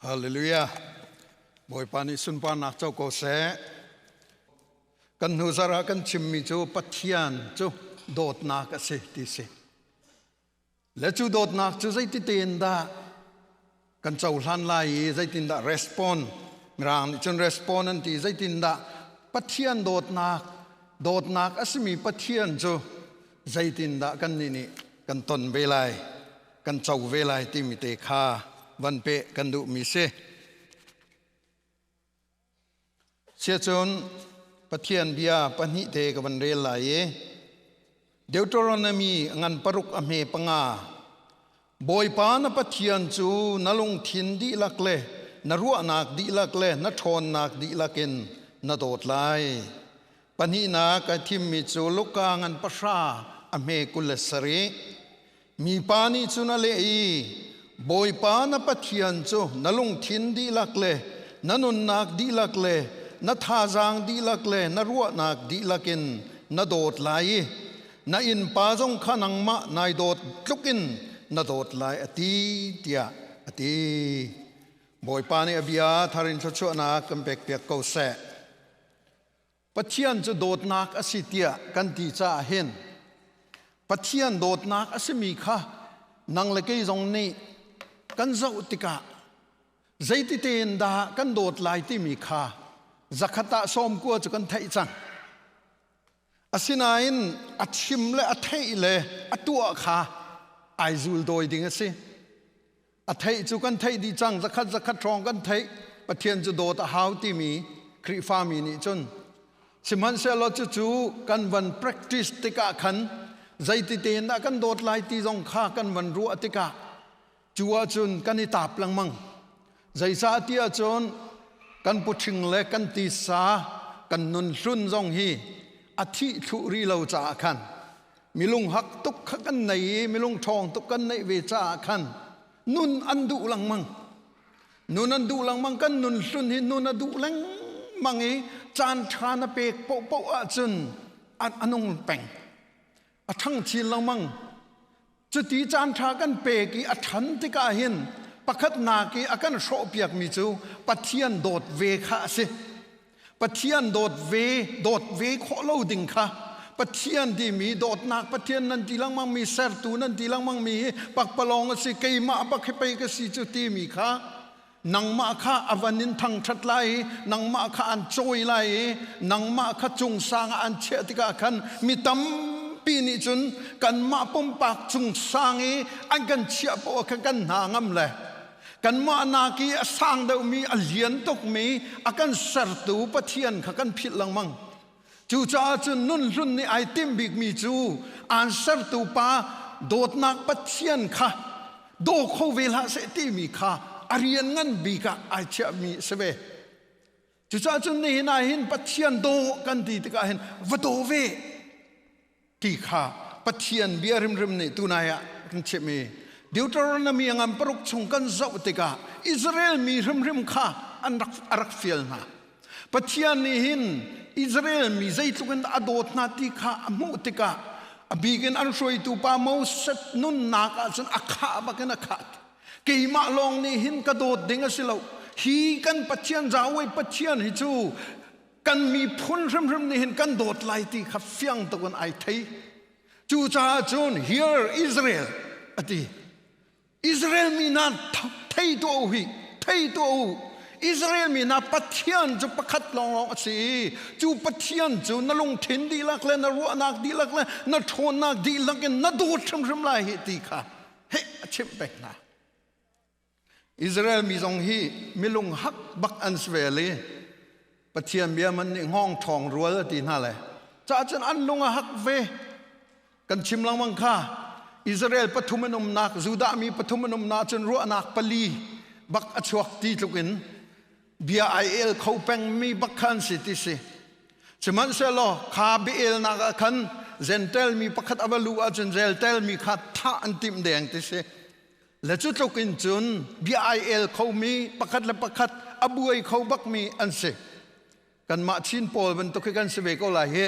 Hallelujah. Bawipa nih sunparnak co ko seh. Kan hnu zarh ah kan chimmi cu Pathian cu dawtnak a si ti si. Le cu dawtnak cu zeiti tein dah kan cohlan lai i zeitindah respond mirang nih cun respond an ti zeitindah Pathian dawtnak dawtnak a simi Pathian cu zeitindah kannih nih kan ton ve lai kan co ve lai timi te kha van peh kan duhmi si. Siacun Pathian bia pahnih te ka van rel lai i Deuteronomy ngan paruk a hme panga Bawipa na Pathian cu na lungthin dihlak le na ruahnak dihlak le na ṭhawnnak dihlak in na dawt lai. Pahnihnak a thimmi cu Luka ngan pahra a hme 27. Mipa nih cun a leh i, Bawipa na Pathian cu na lungthin dihlak le na nunnak dihlak le na thazaang dihlak le na ruahnak dihlak in na dawt lai i na innpa zong kha nangmah nai dawt tluk in na dawt lai a ti tiah a ti. Bawipa nih a bia thar in thluachuahnak kan pekpiak ko seh. Pathian cu dawtnak a si tiah kan ti caah hin Pathian dawtnak a simi kha nang le kei zong nih kan zoh tikah zeiti tein dah kan dawt lai timi kha zakhat ah 90 cu kan theih cang. Asinain a chim le a theih le a tuah kha ai zul dawi ding a si. A theih cu kan theih dih cang, zakhat zakhat hrawng kan theih. Pathian cu dawt a hau timi Khrihfami nih cun sihmanhsehlaw cucu kan van practice tikah khan zeiti tein dah kan dawt lai ti zong kha kan van ruah tikah cu ahcun kan i tap lengmang. Zeicah ti ahcun kan puṭhing le kan tisa kan nun hlun zong hi a thih thluh rih lo caah khan milung hak tuk kha kan nei i milung ṭhawng tuk kan neih ve caah khan nun an duh lengmang nun an duh lengmang kan nun hlun hi nun a duh lengmang i caan ṭha na pek paohpaoh ahcun a nung peng a ṭhang chin lengmang cuti caan ṭha kan pek i a ṭhan tikah hin pakhatnak i a kan hrawhpiakmi cu Pathian dawt ve kha a si Pathian dawt ve dawt ve khawh lo ding kha Pathian timi dawtnak Pathian nan ti lengmang mi sertu nan ti lengmang mi hi pakpalawng a si keimah bak hi pei ka si cu timi kha nangmah kha a van in thangṭhat lai i nangmah kha an cawi lai i nangmah kha cungsang ah an chiah tikah khan mi tampi nih cun kanmah pumpak cungsang i an kan chiah poah khan kan hna ngam le kanmah nak i a sang deuhmi a lian tukmi a kan sertu Pathian kha kan philh lengmang. Cucaah cun nun hlun nih ai timh bikmi cu aan sertu pa dawtnak Pathian kha daw kho ve hlah seh timi kha a rian ngan bik ah ai chiahmi a si ve. Cucaah cun nihin ah hin Pathian daw kan ti tikah hin va daw ve ti kha Pathian bia hrimhrim nih tunai ah kan chimh i Deuteronomy a ngan paruk chung kan zoh tikah Israel mi hrimhrim kha an rak a rak fial hna. Pathian nih hin Israel mi zeitluk in a dawt hna ti kha a hmuh tikah a bik in an hruaitu pa Moses nunnak ah cun a khah bak in a khah. Keimah lawng nih hin ka dawt ding a si lo. Hi kan Pathian Yahweh Pathian hi cu kan miphun hrimhrim nih hin kan dawt lai ti kha fiang tuk in ai thei. Cucaah cun hear Israel a ti. Israel mi hna thei tuah u hi thei tuah u Israel mi hna Pathian cu pakhat lawnglawng a si i cu Pathian cu na lungthin dihlak le na ruahnak dihlak le na ṭhawnnak dihlak in na dawt hrimhrim lai hi ti kha heh a chimh peng hna. Israel mi zong hi milung hak bak an si ve li Pathian bia man nih hngawng ṭhawng rual a ti hna le cah cun an lung a hak ve kan chim lengmang kha Israel pathum an umnak Judah mi pathum an umnak cun ruahnak pali bak a chuak ti tluk in bia ai el kho peng mi bak khan si ti si sihmanhsehlaw kha biaelnak ah khan Gentile mi pakhat a va luh ahcun Gentile mi kha thah an timh deng ti si le cu tluk in cun bia ai el khomi pakhat le pakhat a buai kho bakmi an si kanmah Chin pawl bantuk hi kan si ve ko lai hi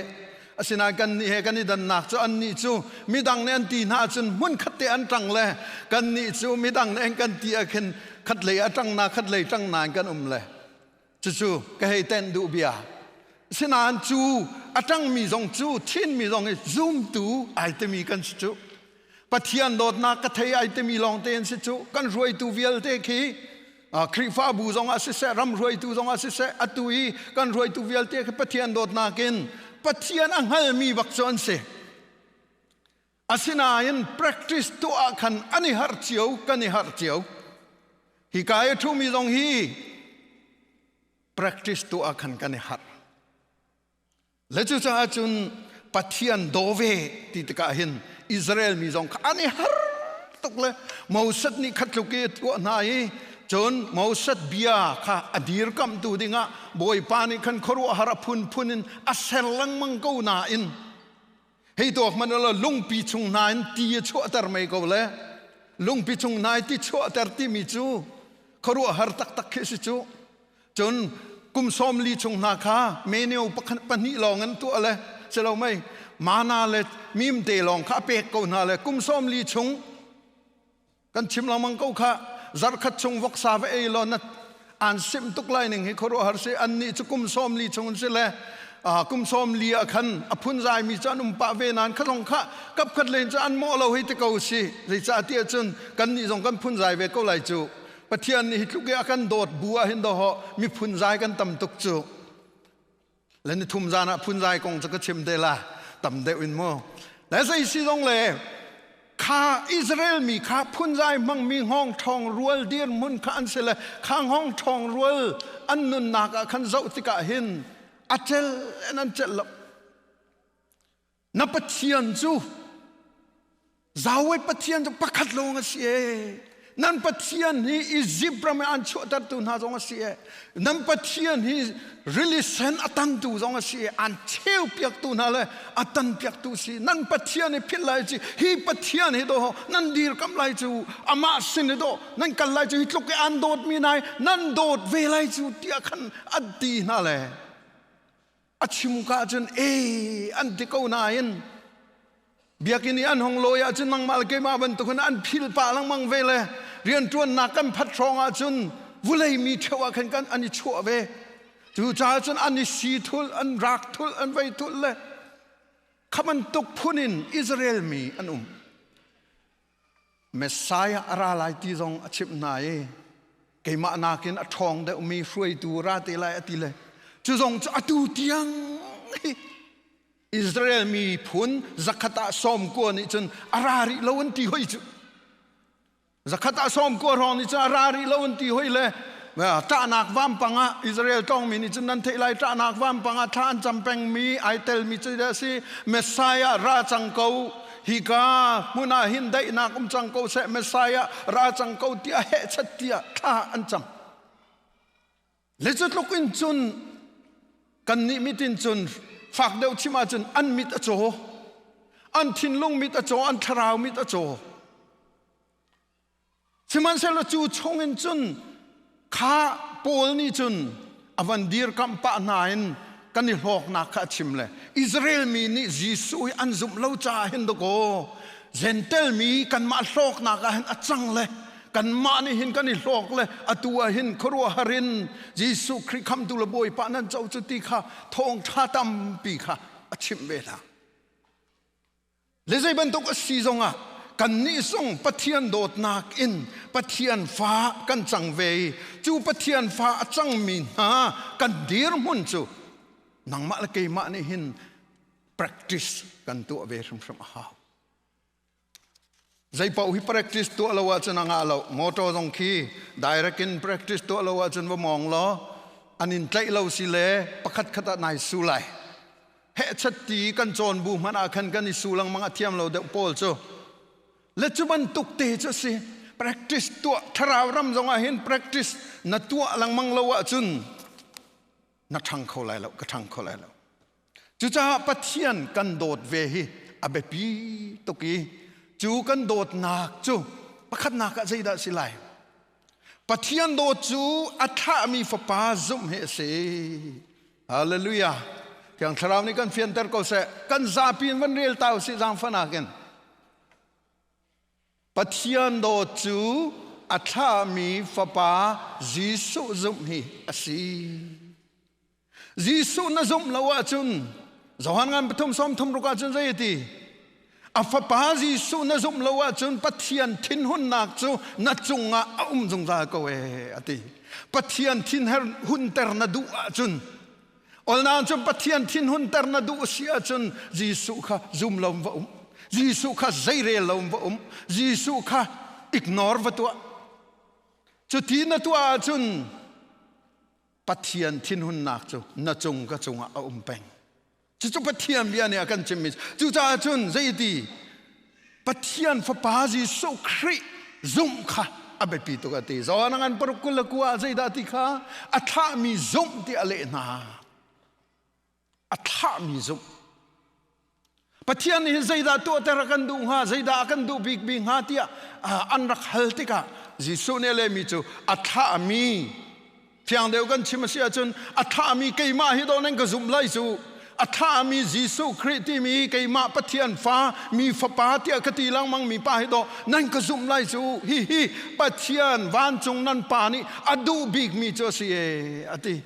asinain kan nih he kan i dannak cu annih cu midang nih an ti hna ahcun hmun khat te an ṭang le kannih cu midang nih an kan ti ah khin khat lei a ṭang na khat lei ṭang na in kan um le cucu ka hei tenh duh bia. Sinain cu a ṭangmi zong cu Chinmi zong hi zumtu ai timi kan si cu. Pathian dawtnak ka thei ai timi lawng te an si cu. Kan hruaitu vialte khi Khrihfabu zong ah siseh, ram hruaitu zong ah siseh, atu i kan hruaitu vialte khi Pathian dawtnak in Pathian a hngalmi bak cu an si. Asinain practice tuah ah khan an i harh cio, kan i harh cio. Hi ka i ṭhumi zong hi practice tuah ah khan kan i harh. Le cucaah cun Pathian daw ve ti tikah hin Israel mi zong kha an i har tuk le Moses nih kha tluk i a tuah hna i cun Moses bia kha a dirkamhtu dingah Bawipa nih khan khuaruahhar a phunphun in a ser lengmang ko nain Hei tuak hmanh ulaw lungpi chung hna in ti a chuahter mei ko le lungpi chung hna i ti chuahter timi cu khuaruahhar taktak khi a si cu. Cun kum 40 chung hna kha menio pahnih lawng in tuah le si lo mei mana le mimte lawng kha a pek ko hna le kum 40 chung Kan chim lengmang ko kha zarkhat chung voksa va ei law na an simh tuk lai ning hi khuaruahhar si annih cu kum 40 chung an si le kum 40 ah khan a phunzai mi cu an um pah ve nain kha zong kha kapkhat len cu an mawh lo hei ti ko si zeicah ti ahcun kannih zong kan phunzai ve ko lai cu Pathian nih hi tluk i a kan dawt bu ah hin dawh mi phunzai kan tam tuk cu Le ni thum zan ah phunzai kong cu ka chim te la tam deuh in mu. Le zei si zong le kha Israel mi kha phunzai hmangmi hngawng ṭhawng rual dirhmun kha an si le kha hngawng ṭhawng rual an nunnak ah khan zoh tikah hin a cel in an celh lo. Na Pathian cu Yahweh Pathian cu pakhat lawng a si ee. Nan Pathian hi Egypt ram i an chuahtertu hna zong a si ee. Nan Pathian hi rili sen a tantu zong a si ee. An cheu piaktu hna le a tan piaktu si. Nan Pathian hi philh lai ci. Hi Pathian hi do nan dirkamh lai cu amah sin hi do nan kal lai cu hi tluk i an dawtmi nai nan dawt ve lai cu tiah khan an ti hna le a chim ka cun e an ti ko nain biakinn i an hong lawi ahcun nangmah le keimah bantukin an phil pah lengmang ve le rianṭuannak kan phat hrawng ahcun vulei mi ṭheo ah khan kan an i chuah ve cucaah cun an i si thul an rak thul an vei thul le kha bantuk phun in Israel mi an um Messiah a ra lai ti zong a chimh hna i keimah nakin a ṭhawng deuhmi hruaitu ra te lai a ti le cu zong cu atu tiang hi Israel miphun zakhat ah 90 nih cun a ra rih lo an ti hoi cu zakhat ah 90 hrawng nih cun a ra rih lo an ti hoi le ṭahnak vampang ah Israel ṭawngmi nih cun nan theih lai ṭahnak vampang ah thla an cam pengmi ai telmi cu a si Messiah ra cang ko hika hmun ah hin daihnak um cang ko seh Messiah ra cang ko tiah hehchat tiah thla an cam le cu tluk in cun kannih mit in cun fak deuh chim ahcun an mit a caw an thinlung mit a caw an thlarau mit a caw Sihmanhsehlaw cu chungin cun kha Paul nih cun a van dirkamh pah hna in kan i hlawknak kha a chim le Israel mi nih Jesuh hi an zumh lo caah hin dakaw Gentel mi kanmah hlawknak ah hin a cang le kanmah nih hin kan i hlawk le atu ah hin khuaruahhar in Jesuh Khrih khamtu le Bawipa nan co cu ti kha thawngṭha tampi kha a chimh ve hna. Le zei bantuk a si zongah kannih zong Pathian dawtnak in Pathian fa kan cang ve i cu Pathian fa a cangmi hna kan dirhmun cu nangmah le keimah nih hin practice kan tuah ve hrimhrim a hau. Zei paoh hi practice tuah lo ahcun a ngah lo. Motor zong khi direct in practice tuah lo ahcun va mawng law an in tlaih lo si le pakhat khat ah nai su lai. Hehchat ti kan cawn bu hmanh ah khan kan i su lengmang a thiam lo deuh pawl cu. Le cu bantuk te cu a si. Practice tuah thlarau ram zong ah hin practice na tuah lengmang lo ahcun na ṭhang kho lai lo, ka ṭhang kho lai lo. Cucaah Pathian kan dawt ve hi a biapi tuk i cu kan dawtnak cu pakhatnak ah zeidah a si lai? Pathian dawt cu a thlahmi fapa zumh hi a si. Hallelujah. Thiang Thlarau nih kan fianter ko seh. Kan zapi in van rel ta usih zaangfahnak in. Pathian dawt cu a a thlahmi Fapa Jesuh zumh hi a si. Jesuh na zumh lo ahcun Johan ngan pathum sawm thum ruk ahcun zei a ti? A fapa Jesuh na zumh lo ahcun Pathian thinhunnak cu na cungah a um zungzal ko ee a ti. Pathian thinhunter na duh ahcun Olnaang cun Pathian thinhunter na duh si ahcun Jesuh kha zum lo va um. Jesuh kha zeirel lo va um. Jesuh kha ignore va tuah. Cuti na tuah ahcun Pathian thinhunnak cu na cung ka cungah a um peng. Cucu Pathian bia nih a kan chimmi. Cucaah cun zeiti Pathian Fapa Jesuh Khrih zumh kha a biapi tuk a ti. Johan ngan paruk 29 ah zeidah ti kha a thlahmi zumh ti a leh hna. A thlahmi zumh. Pathian nih zeidah tuahter a kan duh hnga, zeidah a kan duh bik bik hnga tiah an rak hal tikah Jesuh nih a lehmi cu a thlahmi Fiang deuh kan chim a si ahcun a thlahmi keimah hi dawh nan ka zumh lai cu. A thlahmi Jesuh Khrih timi keimah Pathian fa mi fapa tiah ka ti lengmang mi pa hi dawh nan ka zumh lai cu. Hihi Pathian vancung nan pa nih a duh bikmi cu a si ee a ti.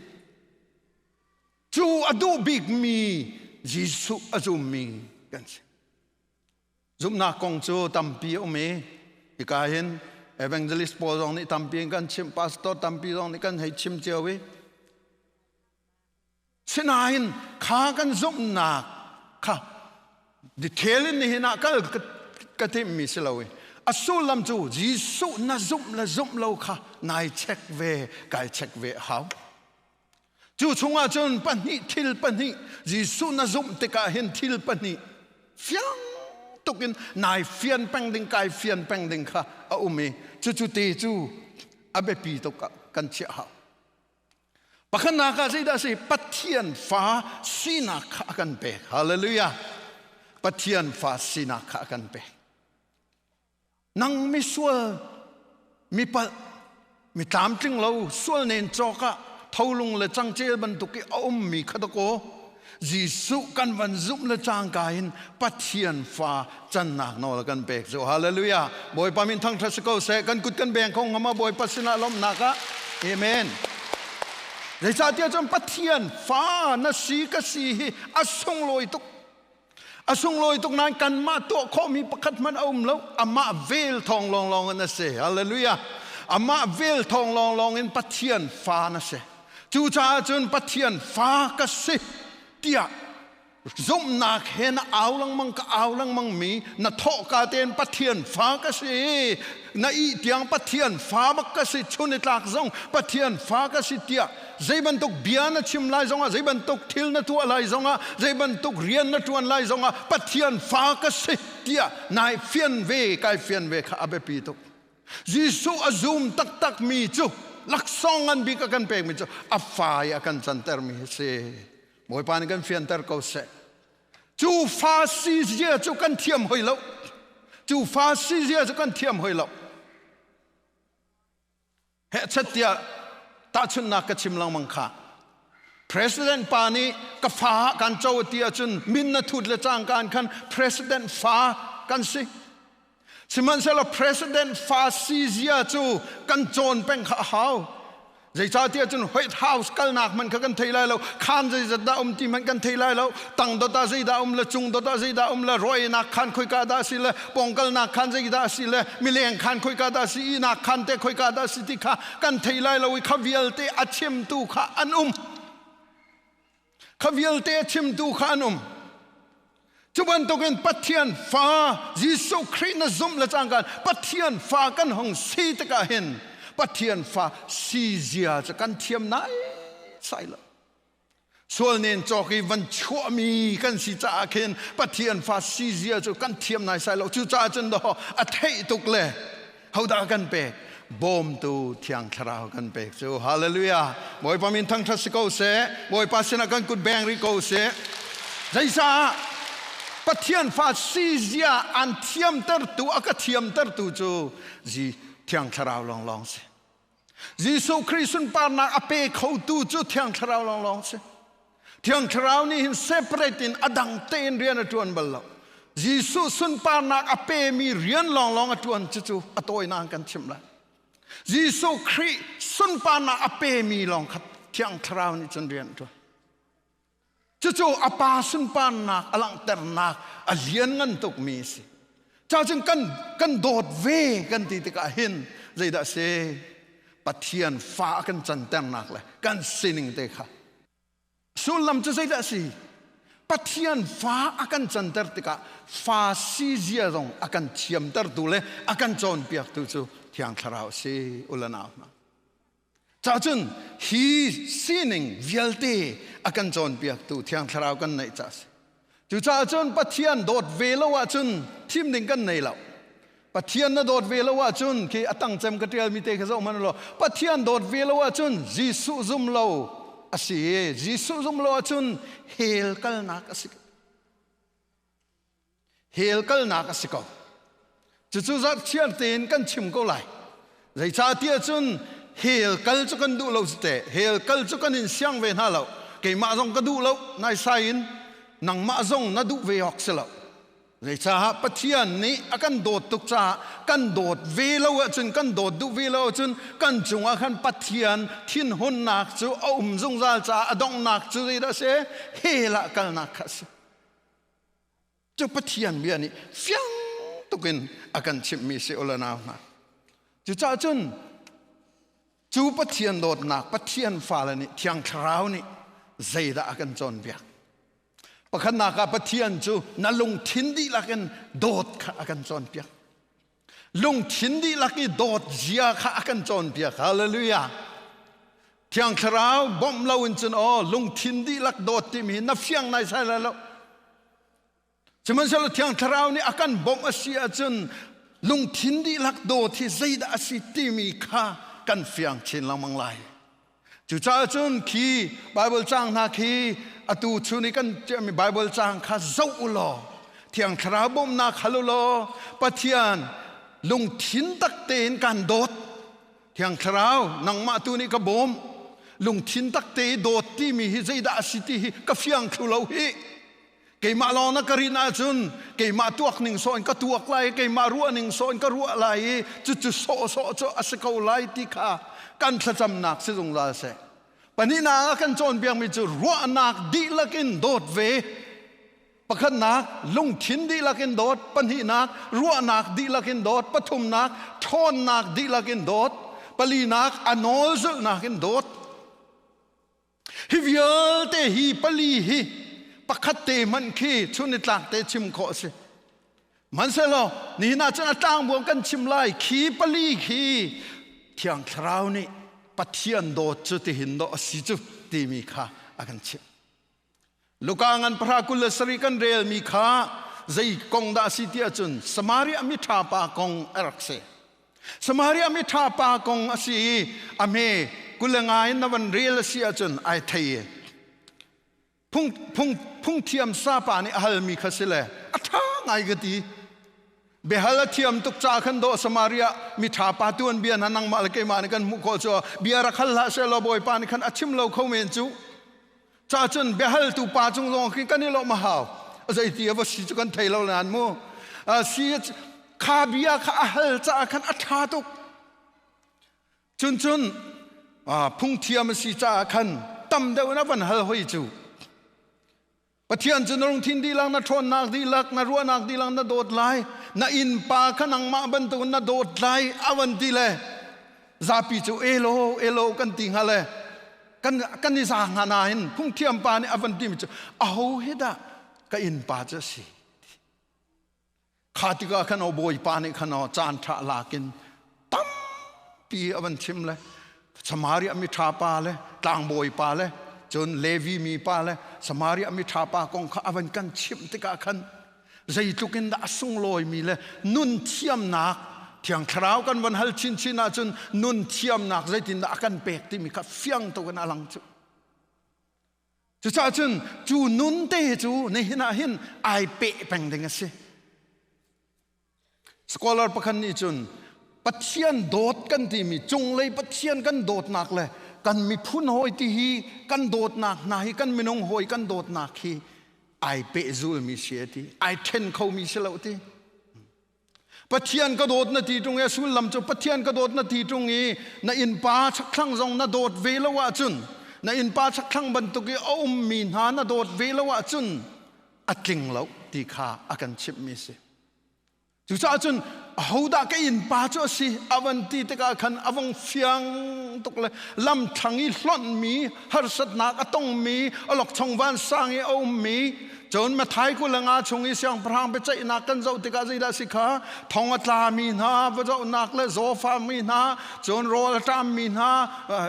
Cu a duh bikmi Jesuh a zummi kan si. Zumhnak kong cu tampi a um i hika hin evangelist pawl zong nih tampi in kan chimh, pastor tampi zong nih kan hei chim cio i sinain kha kan zumhnak kha detail in nihin ah kal ka timhmi si lo i a sullam cu Jesuh na zumh le zumh lo kha nai check ve kai check ve a hau. Cu chungah cun pahnih thil pahnih Jesuh na zumh tikah hin thil pahnih fiang tukin nai fian peng ding kai fian peng ding kha a um i cucu te cu a biapi tuk ah kan chiah hau. Pakhatnak ah zeidah a si? Pathian fa sinak kha a kan pek. Hallelujah. Pathian fa sinak kha a kan pek. Nang misual, mipalh, mi tlamtling lo, sual nen cawk ah tholung le cangcel bantuk i a ummi kha dakaw Jesuh kan van zumh le cangka in Pathian fa cannak nawl a kan pek cu. Hallelujah. Bawipa min thangṭhat si ko seh. Kan kut kan beng kho ngam Bawipa sinah lawmhnak ah. Amen. Zeicahtiah cun Pathian fa na si ka si hi a sunglawi tuk. A sunglawi tuk nain kanmah tuah khawhmi pakhat hmanh a um lo. Amah vel thawng lawnglawng in a si. Hallelujah. Amah vel thawng lawnglawng in Pathian fa na si. Cucaah cun Pathian fa ka si tiah zumhnak he na au lengmang ka au lengmang mi na thawhka tein Pathian fa ka si na ih tiang Pathian fa bak ka si chun i tlak zong Pathian fa ka si tiah zei bantuk bia na chim lai zongah zei bantuk thil na tuah lai zongah zei bantuk rian na ṭuan lai zongah Pathian fa ka si tiah nai fian ve kai fian ve kha a biapi tuk Jesuh a zum taktak mi cu laksawng ngan bik a kan pekmi cu a fa i a kan canter mi hi si Bawipa nih kan fianter ko seh cu fa si zia cu kan thiam hoi lo cu fa si zia cu kan thiam hoi lo Hehchet tiah tahchunhnak ka chim lengmang kha. President pa nih ka fa kan co ti ahcun min na thut le cangka in khan president fa kan si. Sihmanhsehlaw president fa si zia cu kan cawn peng kha a hau. Zeicahtiah cun White House kalnak hmanh kha kan thei lai lo, khaan zeizat dah um ti hmanh kan thei lai lo, tang dot ah zeidah um le cung dot ah zeidah um le rawinak khaan khoika dah a si le pawngkalnak khaan zeidah a si le mileng khaan khoika dah a si ihnak khaan te khoika dah a si ti kha kan thei lai lo i kha vialte a chimtu kha an um kha vialte a chimtu kha an um cu bantukin Pathian fa Jesuh Khrih na zumh le cangka Pathian fa kan hung si tikah hin Pathian fa si zia cu kan thiam nai sai lo Sual nen cawk i van chuahmi kan si caah khin Pathian fa si zia cu kan thiam naisai lo. Cucaah cun daw a theih tuk le hodah kan pek? Bawmtu Thiang Thlarau kan pek cu. Hallelujah. Bawipa min thangṭhat si ko seh. Bawipa sinah kan kut beng rih ko seh. Zeicah Pathian fa si zia an thiamtertu a ka thiamtertu cu zi Thiang Thlarau lawnglawng si. Jesuh Khrih sunparnak a pe khotu cu Thiang Thlarau lawnglawng si. Thiang Thlarau nih hin separate in a dang tein rian a ṭuan bal lo. Jesuh sunparnak a pemi rian lawnglawng a ṭuan cucu a tawinak kan chimh lai. Jesuh Khrih sunparnak a pemi lawng kha Thiang Thlarau nih cun rian a ṭuan. Cucu a pa sunparnak a langhternak a lianngan tukmi a si. Cacun kan, kan dawt ve kan ti tikah hin zeidah a si? Pathian fa a kan canternak le kan sining te kha. Sullam cu zeidah a si? Pathian fa a kan canter tikah fa si zia zong a kan thiamtertu le a kan cawnpiaktu cu Thiang Thlarau a si u le nau hna. Cacun hi sining vialte a kan cawnpiaktu Thiang Thlarau kan neih ca a si. Cucaah cun Pathian dawt ve lo ahcun thim ding kan nei lo. Pathian na dawt ve lo ahcun khi a tang cem ka ṭialmi te kha zoh hmanh law Pathian dawt ve lo ahcun Jesuh zum lo a si i Jesuh zum lo ahcun hell kalnak a si. Hell kalnak a si ko. Cucu zarhchiar tein kan chim ko lai. Zeicahtiah cun hell kal cu kan duh lo teh. Hell kal cu kan in siang ve hna lo. Keimah zong ka duh lo naisai in nangmah zong na duh ve awk si lo. Zeicaah Pathian nih a kan dawt tuk caah kan dawt ve lo ahcun kan dawt duh ve lo ahcun kan cungah khan Pathian thinhunnak cu a um zungzal caah a donghnak cu zeidah a si? Hell ah kalnak kha a si. Cu Pathian bia nih fiang tukin a kan chimhmi si ula nau hna. Cucaah cun cu Pathian dawtnak Pathian fale nih Thiang Thlarau nih zeidah a kan cawnpiak? Pakhatnak ah Pathian cu na lungthin dihlak in dawt kha a kan cawnpiak. Lungthin dihlak i dawt zia kha a kan cawnpiak. Hallelujah. Thiang Thlarau bawmh lo in cun aw lungthin dihlak dawt timi hi na fiang naisai lai lo. Sihmanhsehlaw Thiang Thlarau nih a kan bawmh a si ahcun lungthin dihlak dawt hi zeidah a si timi kha kan fiang chin lengmang lai. Cucaah cun khi Baibal caang hna khi atu chun i kan tiahmi Baibal caang kha zoh u law Thiang Thlarau bawmhnak hal u law Pathian lungthin tak tein kan dawt. Thiang Thlarau nangmah tu nih ka bawm. Lungthin tak te i dawt timi hi zeidah a si ti hi ka fiang thlu lo hi. Keimah lawng na ka rin ahcun keimah tuak ning sawh in ka tuak lai i keimah ruah ning sawh in ka ruah lai i cucu sawhsawh cu a si ko lai ti kha kan thlacamnak si zungzal seh. Pahnihnak ah kan cawnpiakmi cu ruahnak dihlak in dawt ve. Pakhatnak lungthin dihlak in dawt, pahnihnak ruahnak dihlak in dawt, pathumnak ṭhawnnak dihlak in dawt, palinak a nawl zulhnak in dawt. Hi vialte hi pali hi pakhat te hmanh khi chun ni tlak te chim khawh a si. Hmanhsehlaw nihin ah cun a tlangbuang kan chim lai khi pali khi Thiang Thlarau nih Pathian dawt cu tihin dawh a si cu timi kha a kan chimh. Luka ngan pahra 27 kan relmi kha zei kong dah a si ti ahcun Samaria miṭha pa kong a rak si. Samaria miṭha pa kong a si i a hme 25 in na van rel a si ahcun ai thei i phung, phung, phungthiam sapa nih a halmi kha si le a ṭha ngai ka ti. Biahal a thiam tuk ca khan dawh Samaria miṭha pa tuanbia hna nangmah le keimah nih kan hmuh khawh cu bia rak hal hlah seh law Bawipa nih khan a chim lo kho men cu. Ca cun biahaltu pa cung zong khi kan i lawmh a hau. Zeiti a va si cu kan thei lo nain mu. Si kha bia kha a hal caah khan a ṭha tuk. Cun cun phungthiam a si caah khan tam deuh in a van hal hoi cu. Pathian cu na lungthin dihlak, na ṭhawnnak dihlak, na ruahnak dihlak na dawt lai. Na innpa kha nangmah bantukin na dawt lai a van ti le zapi cu elo elo kan ti hnga le kan kan i za hnga nain phungthiam pa nih a van timi cu aho hi dah ka innpa cu a si kha tikah khan aw bawipa nih khan aw caan ṭha lakin tampi a van chim le Samaria miṭha pa le tlangbawi pa le cun Levi mi pa le Samaria miṭha pa kong kha a van kan chimh tikah khan zeitluk in dah a sunglawimi le nun thiamnak Thiang Thlarau kan van hal chinchin ahcun nun thiamnak zeitindah a kan pek timi kha fiang tuk in a lang cu. Cucaah cun cu nun te cu nihin ah hin ai peh peng ding a si. Scholar pakhat nih cun Pathian dawt kan timi cunglei Pathian kan dawtnak le kan miphun hawi ti hi kan dawtnak hna hi kan minung hawi kan dawtnak hi ai pehzulmi si a ti ai ṭhen khomi si lo ti. Pathian ka dawt na ti ṭung i a sullam cu Pathian ka dawt na ti ṭung i na innpa chakthlang zong na dawt ve lo ahcun na innpa chakthlang bantuk i a ummi hna na dawt ve lo ahcun a tling lo ti kha a kan chimhmi a si. Cucaah cun ahodah ka innpa cu a si a van ti tikah khan a vong fiang tuk le lamthlang i hlonhmi harsatnak a tongmi awlokchong vansang i a ummi cun Matthai 25 chung i siangpahrang biaceihnak kan zoh tikah zeidah a si kha thong a tlami hna va zohnak le zawfami hna cun rawl a ṭammi hna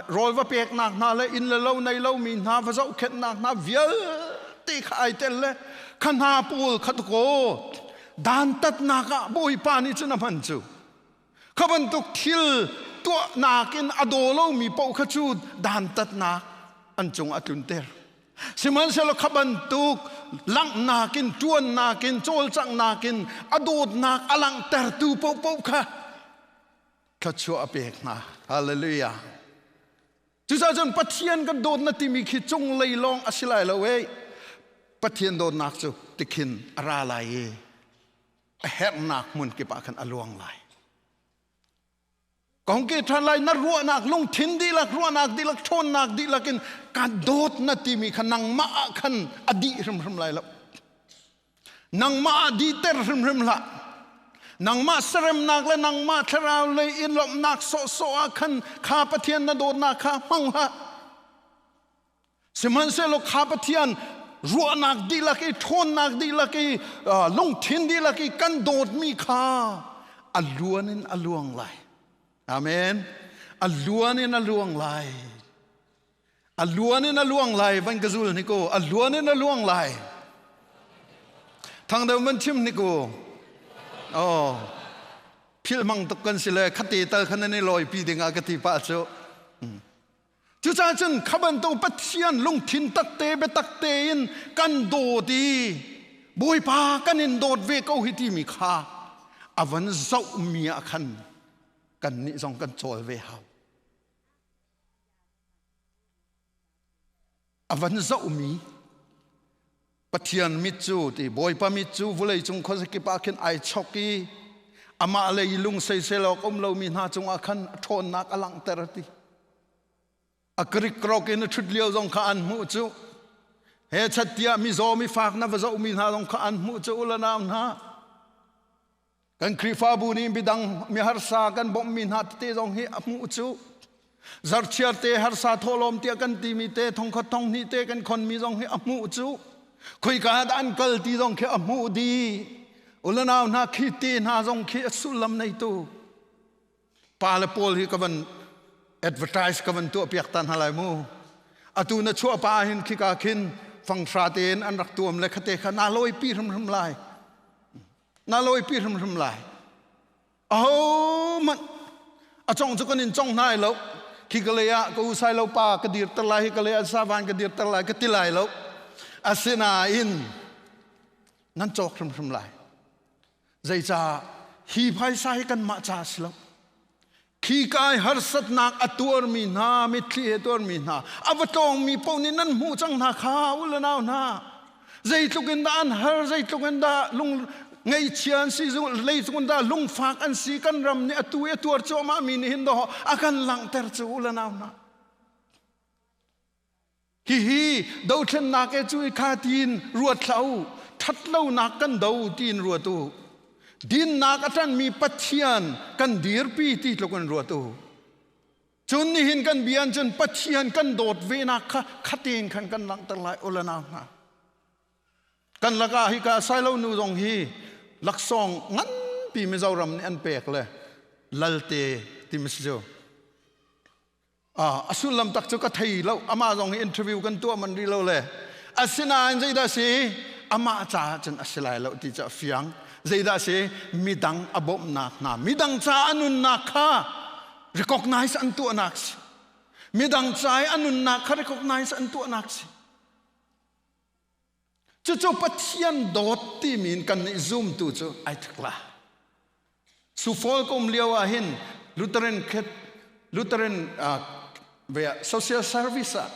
rawl va peknak hna le inn le lo nei lomi hna va zohkhenhnak hna vialte kha ai tel le kha hna pawl kha tukaw dantatnak ah Bawipa nih cun a hman cu kha bantuk thil tuahnak in a daw lomi paoh kha cu dantatnak an cung a tlunter. Sihmanhsehlaw kha bantuk langhnak in ṭuannak in cawlcanghnak in a dawtnak a langhtertu paohpaoh kha thluachuah a pek hna. Hallelujah. Cucaah cun Pathian kan dawtnak timi khi cunglei lawng a si lai lo ei. Pathian dawtnak cu tikhin a ra lai i a herhnak hmun kip ah khan a luang lai. Kong ke ṭhan lai na ruahnak lungthin dihlak ruahnak dihlak ṭhawnnak dihlak in ka dawt na timi kha nangmah ah khan a dih hrimhrim lai lo. Nangmah ah dihter hrimhrim hlah. Nangmah seremnak le nangmah thlarau lei in lawmhnak sawhsawh ah khan kha Pathian na dawtnak kha hmang hlah. Sihmanhsehlaw kha Pathian ruahnak dihlak i ṭhawnnak dihlak i lungthin dihlak i kan dawtmi kha a luan in a luang lai. Amen. A luan in a luang lai. A luan in a luang lai van ka zul hnik u. A luan in a luang lai. Thang deuh van chim hnik u. Oh. Philh mang tuk kan si le khate tal khan nan i lawi pi ding ah ka ti pah cu. Cucaah cun kha bantuk Pathian lungthin takte biatak tein kan dawt i Bawipa kan in dawt ve ko hi timi kha a van zohmi ah khan kannih zong kan cawl ve hau. A van zohmi Pathian mit cu ti Bawipa mit cu vulei cung khuazakip ah khin ai chok i amah lei lung seisel awk um lomi hna cungah khan a ṭhawnnak a langhter a ti. A krikrok in a ṭhut lio zong kha an hmuh cu. He chat tiah mizaw mifak na va zohmi hna zong kha an hmuh cu u le nau hna. Kan Khrihfabu nih midang miharsa kan bawmhmi hna tete zong hi a hmuh cu. Zarhchiar te harsa thawhlawm tiah kan timi te thongkhat thonghnih te kan khonmi zong hi a hmuh cu. Khoika dah an kal ti zong khi a hmuh dih. Ulanau hna khi te hna zong khi a sullam neitu. Pa le pawl hi ka van advertise ka van tuah piak ta hna lai mu. Atu na chuah pa hin khika khin fanghra tein an rak tuam le khate kha na lawi pi hrimhrim lai. Na lawipi hrimhrim lai. Ahohmanh a cong cu kan in cong hna lo. Khi ka lei ah ka u sai lo pa ka dirter lai, hi ka lei ah savan ka dirter lai ka ti lai lo. Asinain nan cawk hrimhrim lai. Zeicah hi phaisa hi kanmah ca a si lo. Khi kai harsatnak a tuarmi hna, mitthli he tuarmi hna, a va tlawngmi paoh nih nan hmuh cang hna kha u le nau hna. Zeitluk in dah an har, zeitluk in dah lung ngaihchia an si, zeitluk in dah lungfak an si, kan ram nih atu i a tuar cuahmahmi nih hin dawh a kan langhter cu u le nau hna. Hihi dothlennak e cu i kha tiin ruat hlah u, ṭhatlonak kan do tiin ruat u. Dinnak a ṭanmi Pathian kan dirpi ti tluk in ruat u. Cun nihin kan bia in cun Pathian kan dawt venak kha khatein khan kan langhter lai u le nau hna. Kan lakah hika Sailo nu zong hi laksawng nganpi Mizoram nih an pek le Lalte timi si cu. A sullam tak cu ka thei lo. Amah zong hi interview kan tuah man rih lo le. Asinain zeidah si? Amah caah cun a si lai lo ti cu a fiang. Zeidah si? Midang a bawmhnak hna, midang ca a nunnak kha recognize an tuahnak si. Midang ca i a nunnak kha recognize an tuahnak si. Cucu Pathian dawt timi in kan nih zumtu cu ai thik la. Sufol ka um lio ah hin Lutheran Lutheran uh, social service ah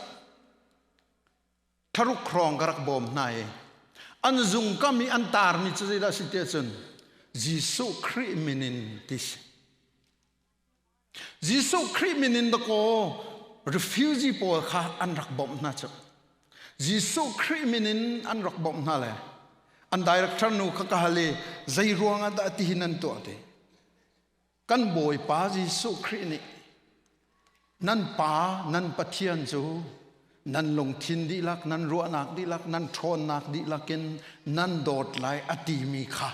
tharuk hrawng ka rak bawm hna i an zung kam i an tarmi cu zeidah si tiah cun. Jesuh Khrih min in ti si. Jesuh Khrih min in dakaw refugee pawl kha an rak bawmh hna cu. Jesuh Khrih min in an rak bawmh hna le an director nu kha ka hal i zei ruang ah dah ti hin an tuah ti. Kan Bawipa Jesuh Khrih nih nan Pa nan Pathian cu nan lungthin dihlak, nan ruahnak dihlak, nan ṭhawnnak dihlak in nan dawt lai a timi kha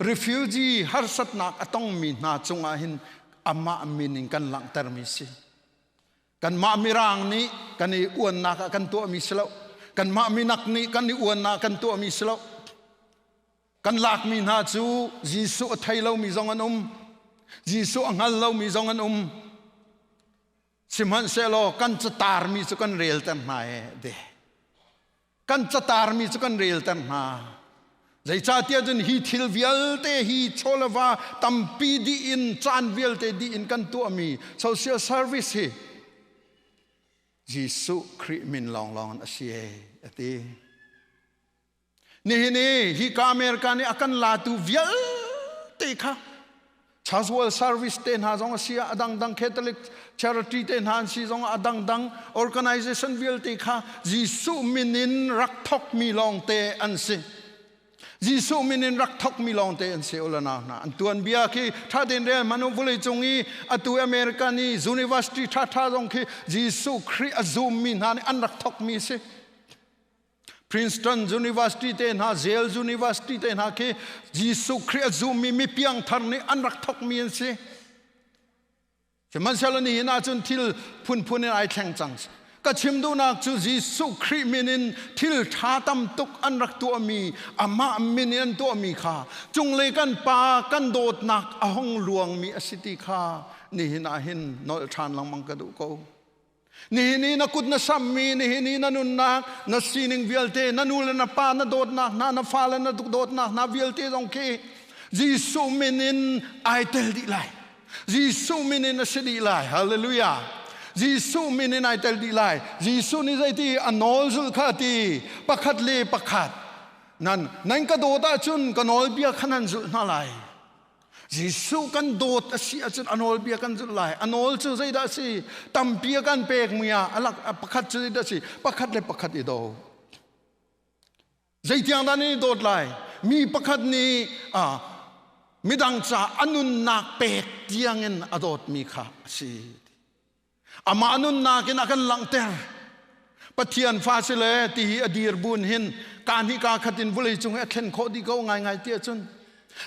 refugee harsatnak a tongmi hna cungah hin amah min in kan langhtermi si. Kanmah Mirang nih kan i uannak ah kan tuahmi si lo. Kanmah minak nih kan i uannak ah kan tuahmi si lo. Kan lakmi hna cu Jesuh a thei lomi zong an um. Jesuh a hngal lomi zong an um. Sihmanhsehlaw kan catarmi cu kan relter hna e de. Kan catarmi cu kan relter hna. Zeicahtiah cun hi thil vialte hi chawleva tampi dih in caan vialte dih in kan tuahmi social service hi Jesuh Khrih min lawnglawng in a si e a ti. Nihin i hika America nih a kan latu vialte kha Chasual service te hna zong a si ah a dangdang Catholic charity te hna an si zong ah a dangdang organization vialte kha Jesuh min in rak thokmi lawngte an si. Jesuh min in rak thokmi lawngte an si ulana hna. An tuanbia khi ṭha tein rel hmanh u vawlei cung i atu America nih university ṭhaṭha zong khi Jesuh Khrih a zummi hna nih an rak thokmi a si. Princeton University te hna, Yale University te hna khi Jesuh Khrih a zummi mi piangthar nih an rak thokmi an si. Sihmanhsehlaw nihin ahcun thil phunphun in ai thleng cang. Ka chim duhnak cu Jesuh Khrih min in thil ṭha tam tuk an rak tuahmi, amah min in an tuahmi kha cunglei kan Pa kan dawtnak a hung luangmi a si ti kha nihin ah hin nolh ṭhan lengmang ka duh ko. Nihin i na kut na sammi, nihin i na nunnak, na sining vialte, na nu le na pa na dawtnak hna, na fale na dawtnak hna vialte zong khi Jesuh min in ai tel dih lai. Jesuh min in a si dih lai. Hallelujah. Jesuh min in ai tel dih lai. Jesuh nih zeiti a nawl zulh kha ti pakhat le pakhat nan nan ka dawt ahcun ka nawlbia kha nan zulh hna lai. Jesuh kan dawt a si ahcun a nawlbia kan zulh lai. A nawl cu zeidah a si? Tampi a kan pekmi ah a lak pakhat cu zeidah a si? Pakhat le pakhat i daw. Zeitiang dah nan i dawt lai? Mi pakhat nih midang ca a nunnak pek tiangin a dawtmi kha a si. Amah nunnak in a kan langhter. Pathian fa si le ti hi a dir bun hin ka hnih ka khat in vawlei cung hi a thlen khawh dih ko ngaingai ti ahcun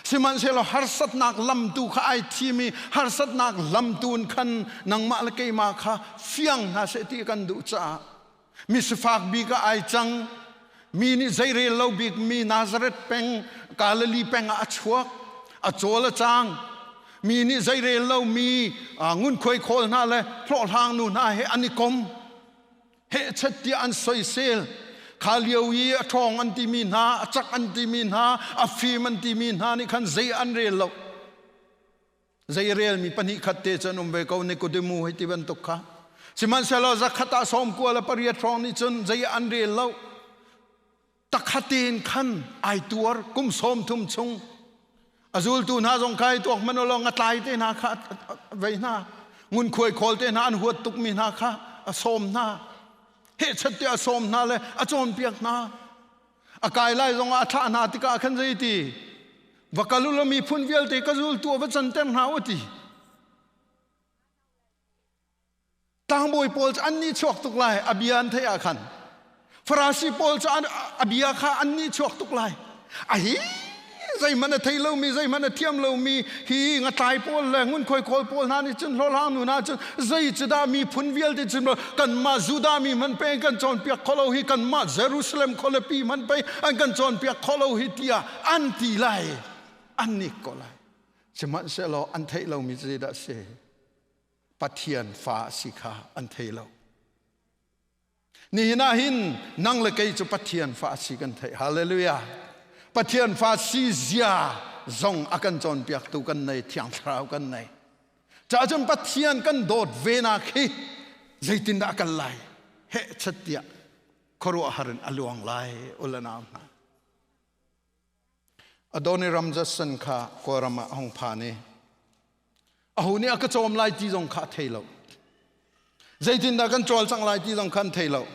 sihmanhsehlaw harsatnak lamtu kha ai thim i harsatnak lamtu in khan nangmah le keimah kha fiang hna seh ti kan duh caah mi sifak bik ah ai cang mi nih zeirel lo bik mi Nazareth peng Galilee peng ah a chuak a cawl a cang mi nih zeirel lo mi ngunkhuai khawl hna le hlawhhlang nu hna he an i kom hehchet tiah an soisel kha lio i a ṭhawng an timi hna a cak an timi hna a fim an timi hna nih khan zei an rel lo Zei relmi pahnih khat te cu an um ve ko Nikodemu hei ti bantuk kha. Sihmanhsehlaw zakhat ah 98 le 8 hrawng nih cun zei ah an rel lo. Takhat tein khan ai tuar kum 30 chung. A zultu hna zong kha ai tuak hmanh law ngatlai te hna kha vei hna. Ngunkhuai khawl te hna an huat tukmi hna kha a sawm hna. Hehchat te a sawm hna le a cawnpiak hna. A kai lai zongah a thlah hna tikah khan zei ti va kal u law miphun vialte ka zultu va canter hna u ti. Tlangbawi pawl cu an nih chuak tuk lai a bia an theih ah khan. Farasi pawl cu a bia kha an nih chuak tuk lai. A hi zeihmanh a thei lomi zeihmanh a thiam lomi hi ngatlai pawl le ngunkhuai khawl pawl hna nih cun hlawhhlang nu hna cun zei cu dah miphun vialte cun kanmah Judah mi hmanh pei kan cawnpiak kho lo hi kanmah Jerusalem khualipi hmanh pei an kan cawnpiak kho lo hi tiah an ti lai an nik ko lai sihmanhsehlaw an theih lomi cu zeidah a si Pathian fa a si kha an thei lo Nihin ah hin nang le kei cu Pathian fa si kan theih. Hallelujah. Pathian fa si zia zong a kan cawnpiaktu kan nei, Thiang Thlarau kan nei. Caah cun Pathian kan dawt ve nak hi zeitindah a kal lai? Heh chat tiah khuaruahhar in a luang lai ulanau hna. Adoniram Judson kha Kawlram ah a hung phan i aho nih a ka cawm lai ti zong kha a thei lo. Zeitindah kan cawlcangh lai ti zong kha an thei lo.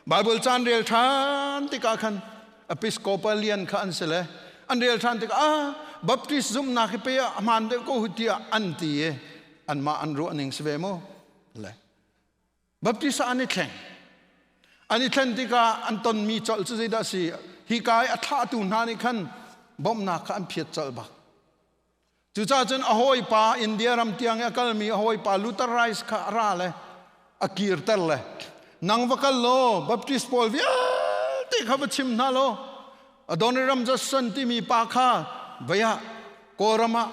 Bible caan rel ṭhan tikah khan Episcopalian kha an si le an rel ṭhan tikah ah Baptist zumhnak hi pe ah a hmaan deuh ko hu tiah an ti i anmah an ruah ning si ve mu. Le Baptist ah an i thleng. An i thlen tikah an tonmi colh cu zeidah a si? Hika i a thlahtu hna nih khan bawmhnak kha an phiat colh bak. Cucaah cun a hawipa India ram tiang i a kalmi a hawipa Luther Rice kha a ra le a kirter le nang va kal law Baptist pawl vialte kha va chim hna law Adoniram Judson timi pa kha vei ah Kawlram ah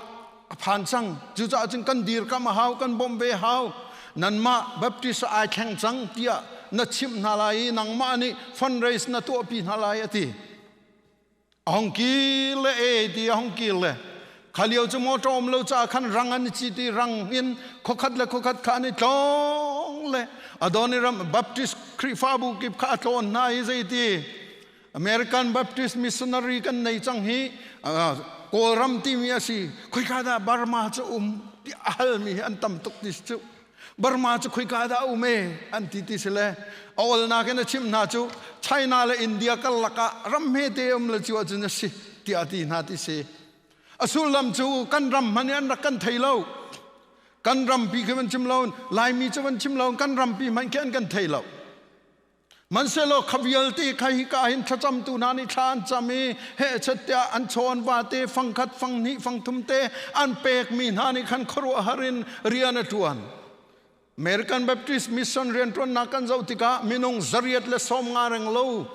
a phan cang. Cucaah cun kan dirkamh a hau, kan bawmh ve hau. Nanmah Baptist ai thleng cang tiah na chimh hna lai i nangmah nih fundraise na tuahpi hna lai a ti. A hong kir le e ti a hong kir le kha lio cu motor um lo caah khan rang an i cit i rang in khuakhat le khuakhat kha an i tlawng le Adoniram Baptist Khrihfabu kip kha a tlawn hna i zeiti American Baptist missionary kan nei cang hi Kawlram timi a si khoika dah Burma cu um ti a halmi hi an tam tuk ti cu Burma cu khoika dah um e an ti ti si le a olnak in a chimh hna cu China le India karlak ah ram hmete um le cu ahcun a si tiah a ti hna ti si a sullam cu kan ram hmanh an rak kan thei lo kan rampi khi van chim lo Laimi cu van chim lo kan rampi hmanh khi an kan thei lo Hmanhsehlaw kha vialte kha hika hin thlacamtu hna nih thla an cam i hehchet tiah an chaw an vate fangkhat fanghnih fangthum te an pekmi hna nih khan khuaruahhar in rian a ṭuan. American Baptist Mission rianṭuannak kan zoh tikah minung 150 reng lo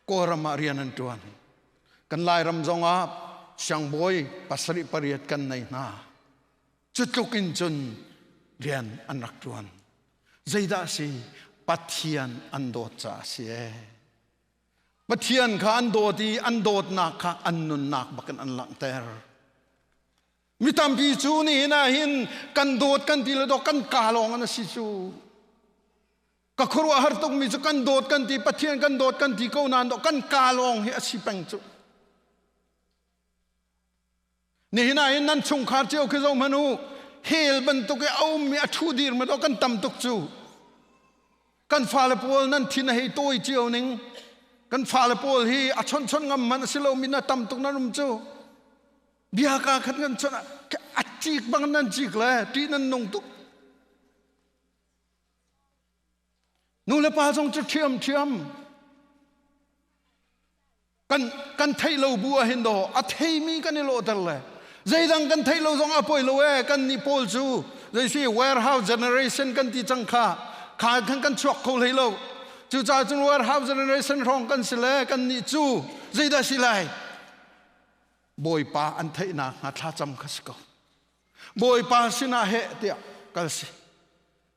Kawlram ah rian an ṭuan. Kan Lairam zongah siangbawi pasarih pariat kan nei hna. Cu tluk in cun rian an rak ṭuan. Zeidah a si? Pathian an dawt caah a si ee. Pathian kha an dawt i an dawtnak kha an nunnak bakin an langhter. Mi tampi cu nihin ah hin kan dawt kan ti le dawt kan ka lawng an si cu. Ka khuaruahhar tukmi cu kan dawt kan ti Pathian kan dawt kan ti ko nain kan ka lawng hi a si peng cu. Nihin ah hin nan chungkhar cio khi zoh hmanh u. Hell bantuk i a ummi a ṭhu dirmi dawh kan tam tuk cu. Kan fale pawl nan thin a hei tawi cio ning. Kan fale pawl hi a chon chon ngam man a si lomi na tam tuk nan um cu. Bia ka khat kan chon a cik bang nan cik le ṭih nan nung tuk. Nu le pa zong cu ṭhiamṭhiam. Kan kan theih lo bu ah hin daw a theimi kan i lawhter le zeidang kan theih lo zong a poi lo e kan nih pawl cu zei si warehouse generation kan ti cang kha kha khan kan chuak kho hlei lo cucaah cun warehouse generation hrawng kan si le kan nih cu zeidah si lai Bawipa an theihnak hnga thlacam kha si ko Bawipa sinah heh tiah kal si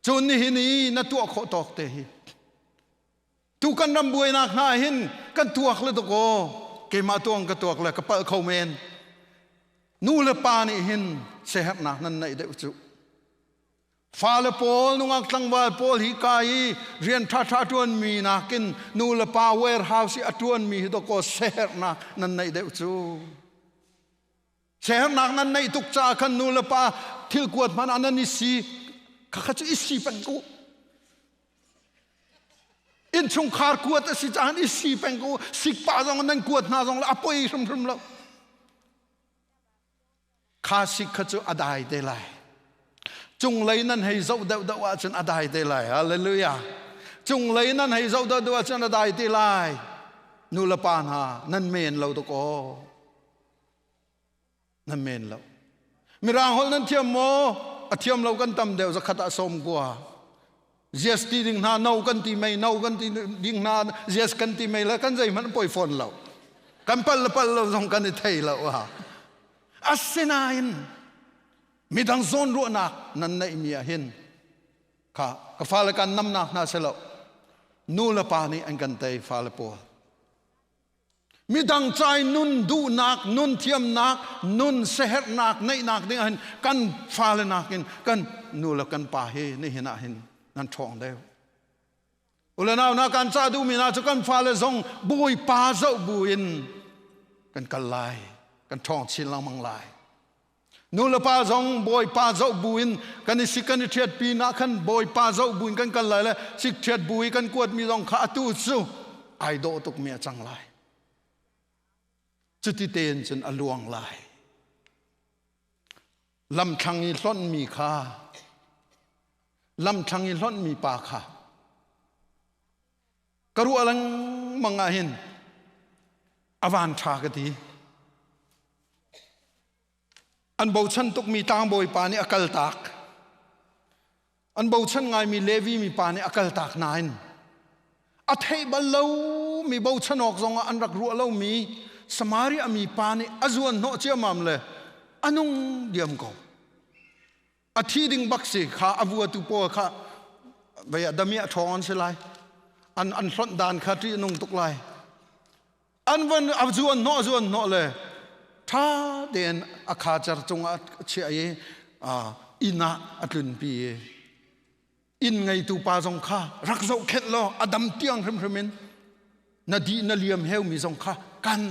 cun nihin i na tuah khawh tawk te hi tu kan ram buainak hna hin kan tuak le dok aw keimah tuang ka tuak le ka palh kho men nu le pa nih hin siaherhnak nan neih deuh cu fale pawl nungak tlangval pawl hi ka i rian ṭhaṭha ṭuanmi nakin nu le pa warehouse i a ṭuanmi hi dawkaw siaherhnak nan neih deuh cu Siaherhnak nan neih tuk caah khan nu le pa thil kuat hmanh ah nan i si khakha cu i si peng ko innchungkhar kuat a si caah i si peng ko sikpa zong nan kuat hna zong le a poi hrimhrim lo kha sik kha cu a dai te lai cunglei nan hei zoh deuh deuh ahcun a dai te lai hallelujah cunglei nan hei zoh deuh deuh ahcun a dai te lai nu le pa hna nan men lo tuk aw Nan men lo. Mirang holh nan thiam maw? A thiam lo kan tam deuh zakhat ah sawm kua. Yes ti ding hna no kan ti mei no kan ti ding hna yes kan ti mei le kan zeihmanh poi fawn lo. Kan pal le pal lo zong kan i thei lo a. Asinain midang zawn ruahnak nan neih mi ah hin kha ka fale kan namnak hna selo nu le pa nih an kan tei fale pawl Midang cai nun duhnak, nun thiamnak, nun seherhnak neihnak ding ahhin kan fale nakin kan nu le kan pa hi nihin ah hin nan ṭhawng deuh. Ule nau na kan cah duhmi hna cu kan fale zong Bawipa zoh bu in. kan kal lai, kan ṭhawng chin lengmang lai. Nu le pa zong Bawipa zoh buin kan i sik kan i ṭhiat pinah khan Bawipa zoh buin kan kal lai le sik ṭhiat bu i kan kuatmi zong kha atu cu ai dawh tukmi a cang lai. Cuti tein cun a luang lai. Lamthlang i hlonhmi kha lamthlang i hlonhmi pa kha ka ruah lengmang ah hin a van ṭha ka ti. An bochan tukmi tlangbawi pa nih a kaltak. An bochan ngaimi Levi mi pa nih a kaltak nain a theih bal lomi bochan awk zongah an rak ruah lomi Samaria mi pa nih a zuan hnawh ciammam le a nung diam ko. A thi ding bak si kha a vuatu pawl kha vei ah damiah ṭhawng an si lai. An hlonh dan kha ṭih a nung tuk lai. An van a zuan hnawh zuan hnawh le ṭha tein a khacer cungah a chiah i inn ah a tlunpi i inn ngeitu pa zong kha rak zohkhenh law a dam tiang hrimhrim in na di na liam heumi zong kha kan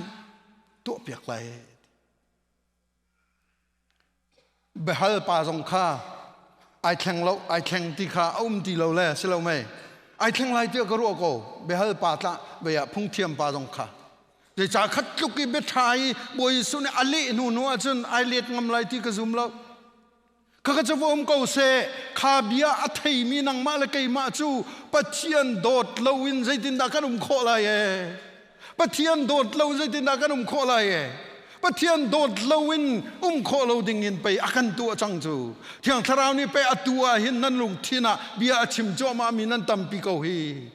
tuahpiak lai. Biahal pa zong kha ai thleng lo ai thleng ti kha a um ti lo le si lo mei ai thleng lai tiah ka ruah ko biahal pa tla vei ah phungthiam pa zong kha zeicah khat tluk i biaṭha i Bawi Jesuh nih a leh hnu hnu ahcun ai let ngam lai ti ka zum lo Khakha cu va um ko seh, kha bia a theimi nangmah le keimah cu Pathian dawt loin zeitindah kan um khawh lai ee? Pathian dawt lo zeitindah kan um khawh lai ee? Pathian dawt loin um khawh lo ding in pei a kan tuah cang cu. Thiang Thlarau nih pei atu ah hin nan lungthin ah bia a chim cuahmah mi nan tampi ko hi.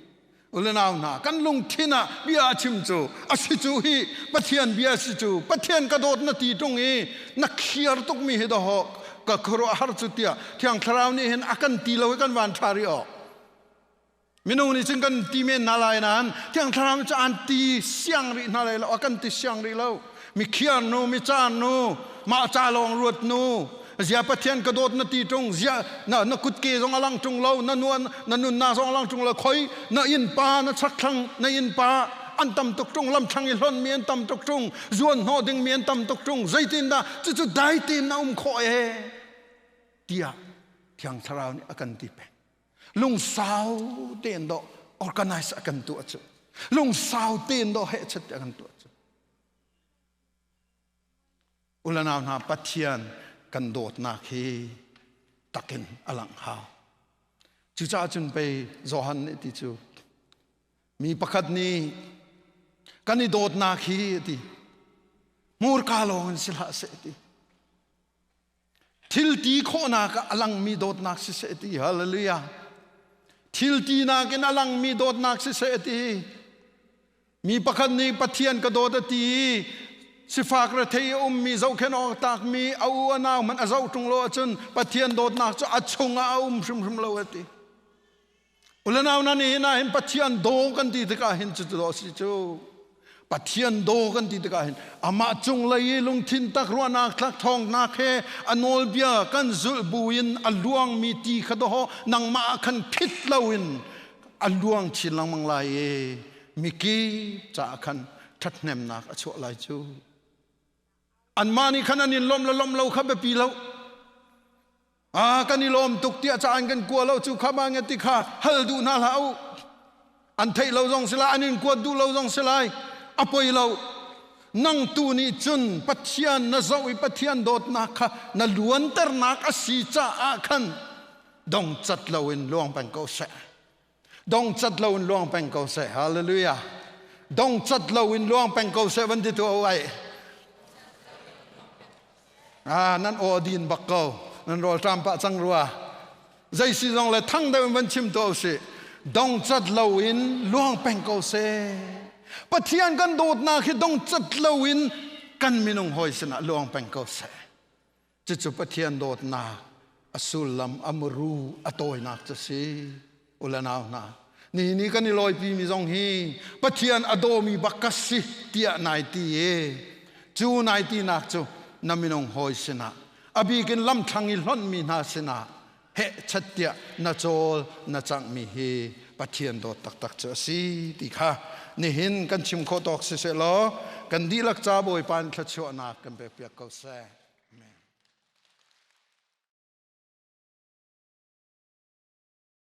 Ulenau hna kan lungthin ah bia a chim cu a si cu hi Pathian bia si cu Pathian ka dawt na ti ṭung i na khiar tukmi hi dawh ka khuaruah har cu tiah Thiang Thlarau nih hin a kan ti lo hi kan van ṭha rih awk minung nih cun kan ti men hna lai nain Thiang Thlarau nih cun an ti siang rih hna lai lo a kan ti siang rih lo mi khiar nu mi car nu mah ca lawng ruat nu zia Pathian ka dawt na ti ṭung zia na na kutke zong a lang ṭung lo na nuan na nunnak zong a lang ṭung lo khoi na innpa na chakthlang na innpa an tam tuk ṭung lamthlang i hlon mi an tam tuk ṭung zuan hnawh ding mi an tam tuk ṭung zeitindah cucu dai tein na um khawh ee tiah Thiang Thlarau nih a kan ti peng lungsau tein dawh organize a kan tuah cu lungsau tein dawh hehchet a kan tuah cu Ulanau hna Pathian kan dawtnak hi takin a langh hau. Cucaah cun pei Johan nih ti cu mi pakhat nih kan i dawtnak hi a ti hmurka lawng in si hlah seh ti thil ti khawhnak ah a langmi dawtnak si seh ti hallelujah thil tinak in a langmi dawtnak si seh ti Mi pakhat nih Pathian ka dawt a ti i sifak rethei a ummi zohkhenh awk tlakmi a u a nau hmanh a zoh ṭung lo ahcun Pathian dawtnak cu a chungah a um hrimhrim lo a ti. Ulenau na nihin ah hin Pathian daw kan ti tikah hin cucu daw si cu. Pathian daw kan ti tikah hin amah cunglei i lungthin tak ruahnak thlak thawngnak he a nawlbia kan zulh buin a luangmi ti kha dawh nangmah ah khan phit loin a luang chin lengmang lai i mikip caah khan ṭhathnemnak a chuah lai cu. Anmah nih khan an in lawmh le lawmh lo kha biapi lo. Ah kan i lawm tuk tiah ca an kan kua lo cu kha ma nge ti kha hal duh hna hlah u. An theih lo zong si lai, an in kuat duh lo zong si lai. A poi lo. Nang tu nih cun Pathian na zoh i Pathian dawtnak kha na luanternak a si caah khan dongcat loin luang peng ko seh. Dongcat loin luang peng ko seh. Hallelujah. Dongcat loin luang peng ko seh van ti tu ai. Ah, nan aw din bak ko. Nan rawl ṭam pah cang rua. Zei si zong le thang deuh in van chim to si. Dongcat loin luang peng ko seh. Pathian kan dawtnak hi dongcat loin kan minung hawi sinah luang peng ko seh. Cucu Pathian dawtnak a sullam a muru a tawinak cu si. Ulanau hna, ni ni kan i lawipi mi zong hi Pathian a dawmi bak ka si tiah nai ti i cu nai tinak cu na minung hawi sinah a bikin lamthlang i hlonhmi hna sinah hehchat tiah na cawl na canghmi hi Pathian dawt taktak cu a si ti kha nihin kan chim khawh tawk siseh law kan dihlak ca Bawipa in thluachuahnak kan pekpiak ko seh.